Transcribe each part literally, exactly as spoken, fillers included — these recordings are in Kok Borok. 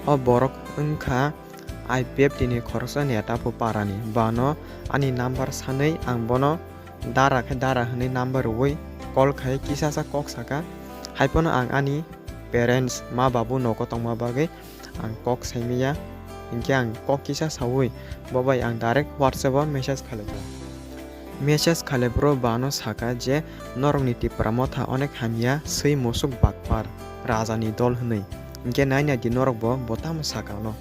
O borok wngkha I P F T ni khoroksa neta pho parani. Bano ani number sanwi ang bono dara khe dara hwnwi number rwui call khai kisa sa kok saka. Haiphano ang ani parents, ma babu nogo tongma bagwi ang kok saimaya. Hinkhe ang kok kisa saui bo bai ang direct WhatsApp o message khailaiya. Message khailai bro bano saka je norokni Tipra Motha onek hamya, swi musuk bakpar, rajani dol hwnwi. Hinkhe nai nai di norok bo, bo tamo saka ano.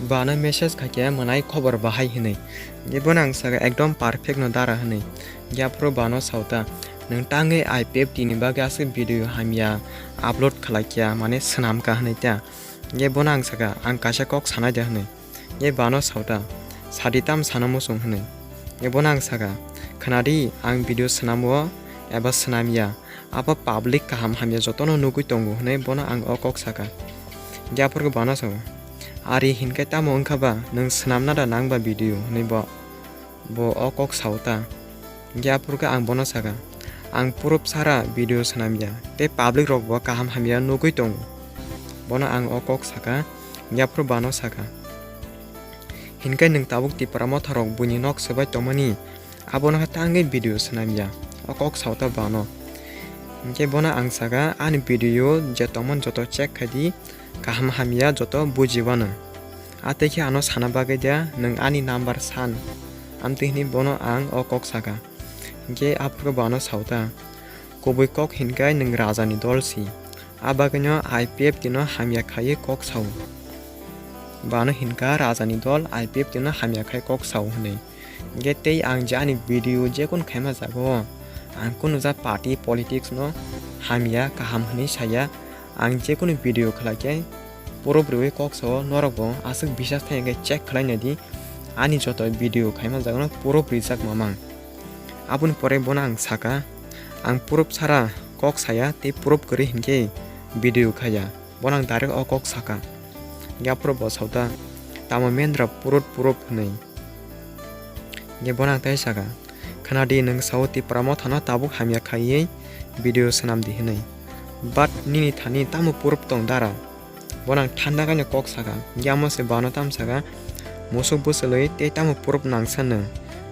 Bano message khaikhe mwnai khobor bahai hwnwi. Hinkhe bono ang saka ekdom perfect no dara hwnwi. Hinkhe aphuru bano sauta, nwng tangwi I P F T ni bagwi aswk video hamya upload khlaikha, mane swnamkha hwnwi ta. Hinkhe bono ang saka, ang kaisa kok sanai de hwnwi. Hinkhe bano sauta, sadi tam sana muchung hwnwi. Hinkhe bono ang saka, khwnadi, ang video swnamo eba swnamya, abo public kaham hamya jotono nugwi tongo hwnwi bono ang o kok saka. Hinkhe aphuru khe bano sao, ari hinkhe tamo wngkha ba, nwng swnamna da nang ba video hwnwi bo. Bo o kok sao ta. Hinkhe aphuru khe ang bono saka, ang proof sara video swnamya, tei public rok bo kaham hamya nugwi tongo. Bono ang o kok saka, hinkhe aphuru bano saka, hinkhe nwng tabuk Tipra Motha rok buini nok swbai tongmani, abono khe tangwi video swnamya, o kok sao ta bano. Hinkhe bono ang saka, ani video je tongmani joto check khai di, kaham hamya joto buji uanw. A tei khe ano sana bagwi da, nwng ani number san. Amtwi hwnwi bono ang o kok saka. Hinkhe aphuru khe bo ano sao ta. Kubui kok hinkhe nwng rajani dol si. A bagwino I P F T no hamya khaiwi kok sao. Bo ano hinkha rajani dol I P F T no hamya khai kok sao hwnwi. Hinkhe tei ang je ani video jekunu khaima jago, ang kunu ja party politics no hamya kaham hwnwi saya. Ang jekunu video khlai khe proof rwui kok sao, norok bo aswk bisas thai hwnkhe check khlai nai di, ani joto video khaima jago no proof rijak mamang. Aboni pore bono ang saka, ang proof sara kok saya tei proof kwrwi hinkhe video khaya. Bono ang direct o kok saka. Hinkhe aphuru bo sao ta, tamo mendra proof proof hwnwi. Hinkhe bono ang tei saka, khwnadi nwng sao Tipra Mothano tabuk hamya khaiwi video swnam di hwnwi. But nini thani tamo proof tong dara? Bono ang thanda kaino kok saka. Hinkhe amo se bono tamo saka, musuk bwchwlwi tei tamo proof nangsa nwng?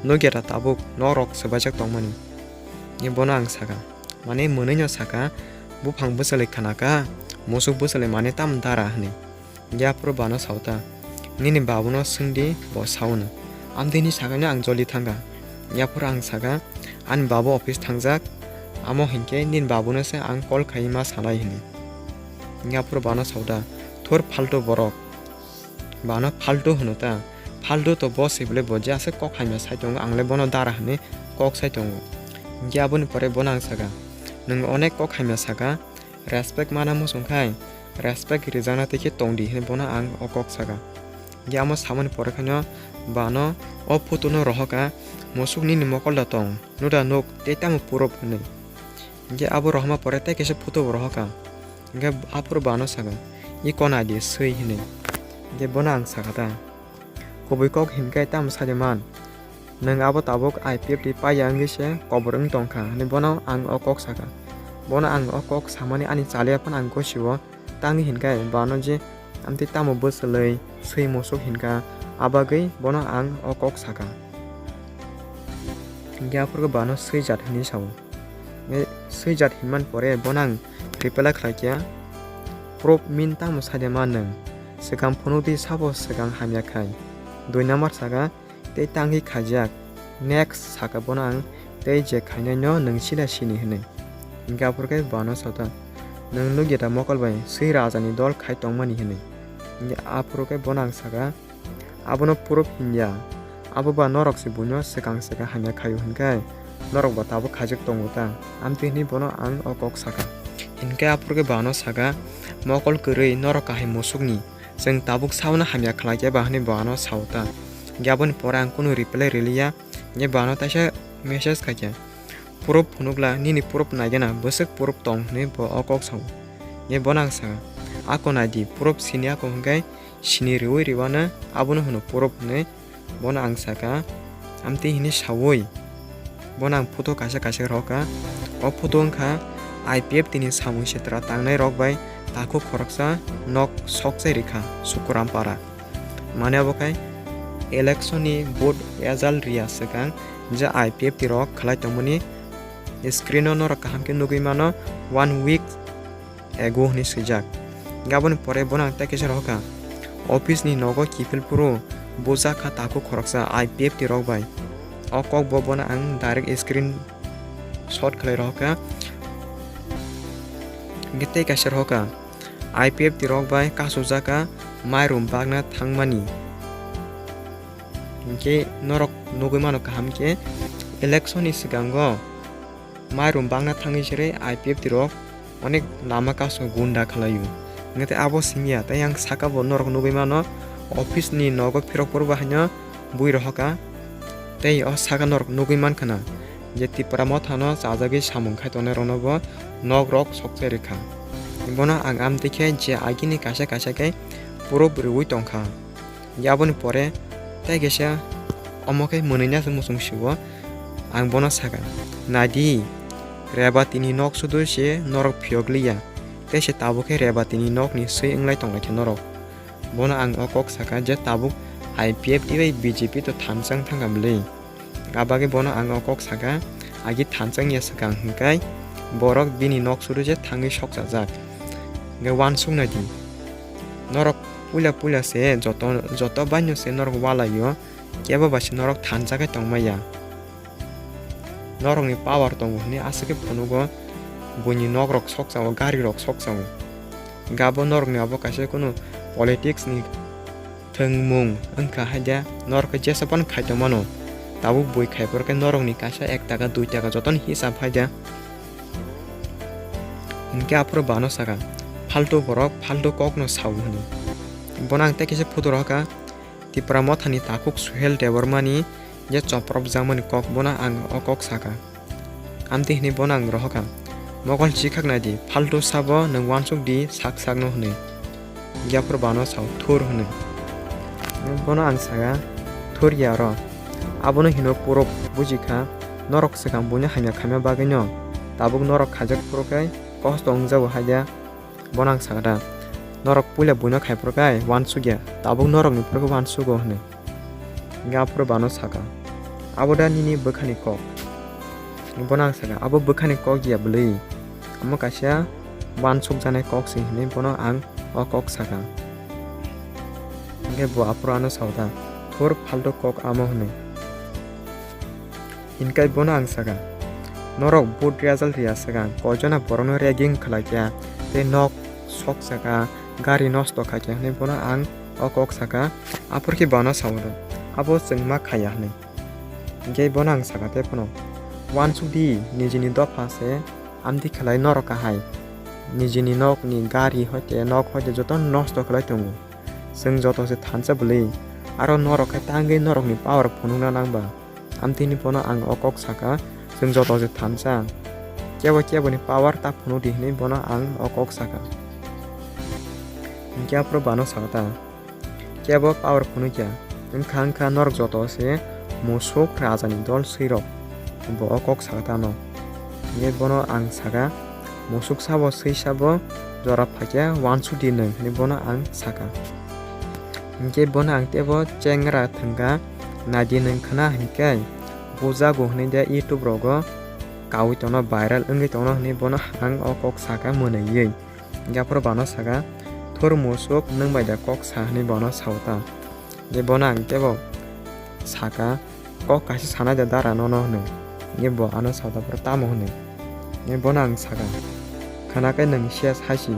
Nukya da tabuk nokrok swbaijak tongmani. Hinkhe bono ang saka, mane mwnwino saka, buphang bwchwlwi khna kha, musuk bwchwlwi mane tamo dara hwnwi. Hinkhe aphuru bono sao ta, nini babuno swngdi, bo saono. Amtwi hwnwi sakaino ang joli thangkha. Hinkhe aphuru ang saka, ani babu office thangjak, amo hinkhe nini babuno se ang call khaiwi ma sanai hwnwi. Hinkhe aphuru bono sao ta, thur phaltu borok. Bono phaltu hwno ta, phaltu to bo se bwle bo je aswk kok hamya sai tongo, ang le bono dara hwnwi kok sai tongo. Hinkhe aboni pore bono ang saka, nwng onek kok hamya saka, respect mana muchung khai, respect rijakna tei khe tong di hwnwi bono ang o kok saka. Hinkhe amo samani pore khaino bono o photo no rohorkha, musuk nini mokol da tong, nuda nuk tei tamo proof hwnwi. Hinkhe abo rohorma pore tei kaisa photo bo rohorkha. Hinkhe aphuru bono saka, i konai di swi hwnwi. Hinkhe bono ang saka ta, kubui kok hinkhe tamo sai de man? Nwng abo tabuk I P F T paiya wngwi se kobor wng tong kha hwnwi bono ang o kok saka. Bono ang o kok samani ani chaliya phano ang gosio tangwi hinkhe bono je amtwi tamo bwchwlwi swi musuk hinkha, a bagwi bono ang o kok saka. Hinkhe aphuru khe bono swijat hwnwi sao. Hinkhe swijat hinmani pore bono ang reply khlai kha, proof mean tamo sai de man nwng? Swkang phunuk di sabo swkang hamya khai. Dui number saka, tei tangwi khaijak. Next saka bono ang tei je khainaino nwng sida sini hwnwi. Hinkhe aphuru khe bono sao ta, nwng nukya da mokol bai swi rajani dol khai tongmani hwnwi. Hinkhe aphuru khe bono ang saka, abono proof hinya. Abo ba norok se buino swkang swkang hamya khaio hinkhe norok bo tabuk khaijak tongo ta? Amtwi hwnwi bono ang o kok saka. Hinkhe aphuru khe bono saka, mokol kwrwi norok kahai musukni. Chwng tabuk sauna hamya khlai khe ba hwnwi bo ano sao ta. Hinkhe aboni pore ang kunu reply rwliya. Hinkhe bo ano taisa message khaikha, proof phunukla, nini proof naigena, bwswk proof tong hwnwi bo o kok sao. Hinkhe bono ang saka, ako naidi, proof sini ako hwnkhe sini rwui rwano abono hwno proof hwnwi. Bono ang saka, amtwi hwnwi saui bono ang photo kaisa kaisa rohorkha. O photo wngkha I P F T ni samung sitra tangnai rok bai takhuk khoroksa nok sokchai rikha Sukuram para. Mane abo khai election ni vote result riya swkang je I P F T rok khlai tongmani screen o norok kaham khe nugwi mano one week ago hwnwi swijak. Aboni pore bono ang tei kaisa rohorkha, office ni nogo kiphil phuru bujak kha takhuk khoroksa I P F T rok bai. O kok bo bono ang direct screen shot khlai rohorkha. Hingkhe tei kaisa rohorkha, I P F T rok bai kasujak kha mairum bagna thangmani. Hingkhe norok nugwi mano kaham khe election ni swkango mairum bagna thangwi sere I P F T rok onek lama kasung gunda khlaio. Hingkhe abo singya tei ang saka bo norok nugwi mano office ni nogo phirok phuru bahaino bui rohorkha tei o saka norok nugwi mankha na je Tipra Motha no chajagwi samung khai tongnai rokno bo nok rok sokchai rikha. Bono ang amtwi khe je agini kaisa kaisa khe proof rwui tongkha. Aboni pore tei kaisa omo khe mwnwina se muchung sio. Ang bono saka, "Naidi, Rebati ni nok sudu se norok phiyok liya, tei se tabuk khe Rebati ni nok ni swi wnglai tonglaikha norok." Bono ang o kok saka je tabuk I P F T bai B J P to thansa wng thangkha bwlwi. Abagwi bono ang o kok saka, agi thansa wngya swkang hwnkhe borok bini nok sudu se thangwi sokchajak. Hwnkhe uansuk naidi. Norok puila puila se joto, joto baino se norok ualaio, kebo bai se norok thansa khe tongmaya. Norokni power tongo hwnwi aswk khe phunugo, buini nok rok sokchao, gari rok sokchao. Hwnkhe abo norokni abo kaisa kunu politics ni thwngmung wngkha haida, norok khe jesa phano khai tongmano. Tabuk bui khai phuru khe norokni kaisa ek taka, dui taka jotono hisab haida. Hwnkhe aphuru bano saka, "Phaltu borok phaltu kokno sao," hwnwi. Bono ang tei kaisa photo rohorkha, Tipra Mothani takhuk Suhel Debbarmani je chopropjakmani kok, bono ang o kok saka. Amtwi hwnwi bono ang rohorkha, "Mokol chikhak naidi, phaltu sabo nwng uansuk di sak sakno," hwnwi. Yaphuru bano sao, "Thur," hwnwi. Bono ang saka, "Thur ya oro. Abono hino puro bujikha, norok swkang buino hamya khaima bagwino tabuk norok khaijak phuru khe kosto wngjago haida." Bono ang sakha da, "Norok puila buino khai phuru khe uansukya, tabuk norokni phuru khe uansugo," hwnwi. Hwnkhe aphuru bano sakha, "Abo da nini bwkhani kok?" Bono ang sakha, "Abo bwkhani kok ya bwlwi, omo kaisa uansukjaknai kok se," hwnwi bono ang o kok sakha. Hwnkhe bo aphuru ano sao da, "Thur phaltu kok amo," hwnwi. Hinkai bono ang sakha, "Norok vote result riya swkang koijono borokno ragging khlaikha tei nok sok saka, gari nosto khaikha," hwnwi bono ang o kok sakha. Aphuru khe bono sao da, "Abo chwng ma khaiya," hwnwi. Hinkhe bono ang sakha tei phano, "Uansuk di, nijini dopha se amtwi khlai norok kahai. Nijini nokni gari hoite nok hoite jotono nosto khlai tongo. Chwng joto se thansa bwlwi, aro norok khe tangwi norokni power phunukna nang ba?" Amtwini bono ang o kok sakha, "Chwng joto se thansa. Kebo keboni power ta phunuk di," hwnwi bono ang o kok sakha. Hinkhe aphuru bono sakha ta, "Kebo power phunukya, wngkha wngkha norok joto se musuk rajani dol swirok," bo o kok sakha ta ano. Hinkhe bono ang sakha, "Musuk sabo swi sabo jora phaikhe uansuk di nwng," hwnwi bono ang sakha. Hinkhe bono ang teibo chengra thwngkha, "Naidi nwng khna hinkhe bujago," hwnwi de YouTube rogo kaui tongno, viral wngwi tongno hwnwi bono ang o kok sakha mwnwiwi. Hinkhe aphuru bono sakha, "Thur musuk, nwng bai da kok sa," hwnwi bono sao ta. Hinkhe bono ang teibo sakha, "Kok kaisa sanai da dara nono," hwnwi. Hinkhe bo ano sao ta, "Phuru tamo?" hwnwi. Hinkhe bono ang sakha, "Khna khe nwng siya hai si.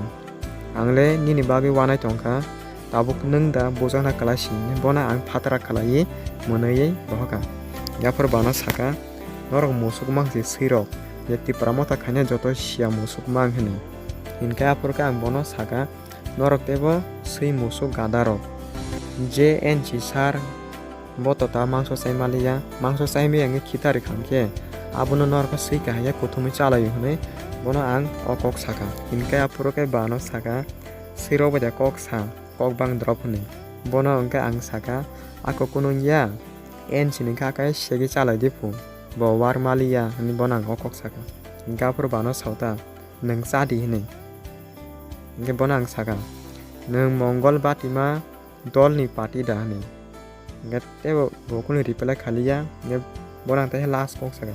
Ang le nini bagwi uanai tongkha, tabuk nwng da bujakna kwlai si," hwnwi bono ang phatara kwlaiwi mwnwiwi rohorkha. Yaphuru bono sakha, "Norok musuk mang si swirok, je Tipra Motha khaina joto siya musuk mang," hwnwi. Hinkhe aphuru khe ang bono sakha, "Norok teibo swi musuk gadarok. Je N C sir bo to ta mangso chai maliya, mangso chai maya wngwi khita rwkha hinkhe abono norok swi kahaiya kuthumwi chalaio," hwnwi bono ang o kok sakha. Hinkhe aphuru khe bono sakha, "Swirok bai da kok sa, kok bang drop," hwnwi. Bono hwnkhe ang sakha, "Ako kunu wngya, N C ni kha khe segwi chalai di phu, bo war maliya," hwnwi bono ang o kok sakha. Hinkhe aphuru bono sao ta, "Nwng cha di," hwnwi. Hingke bono ang saka, "Nwng Mongol Batima dolni party da?" hinwi. Hingke teibo bo kunu reply khaliya, hingke bono ang teisa last kok saka,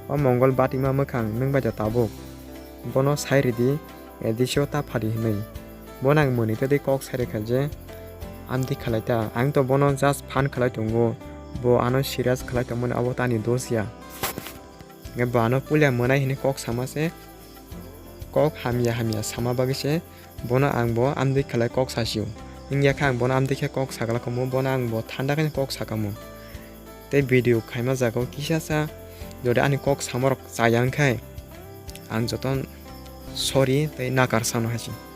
"O Mongol Batima mwkhang, nwng bai da tabuk? Bono sai ridi, A D C o ta phadi," hinwi. Bono ang mwnwi tei kok sai rwkha je, "Amtwi khalai ta, ang to bono just fun khalai tongo, bo ano serious khalai tongmani, abo to ani dos ya." Hingke bo ano puila mwnai hinwi kok sama se, kok hamya hamya sama bagwi se bono ang bo amtwi khalai kok sasio. Wngya khe ang bono amtwi khe kok sagala khamu, bono ang bo thanda khe kok sakamu. Tei video khaima jaga o kisa sa jodi ani kok samarok chaya wngkhai, ang joto sorry tei nakar sano hai se.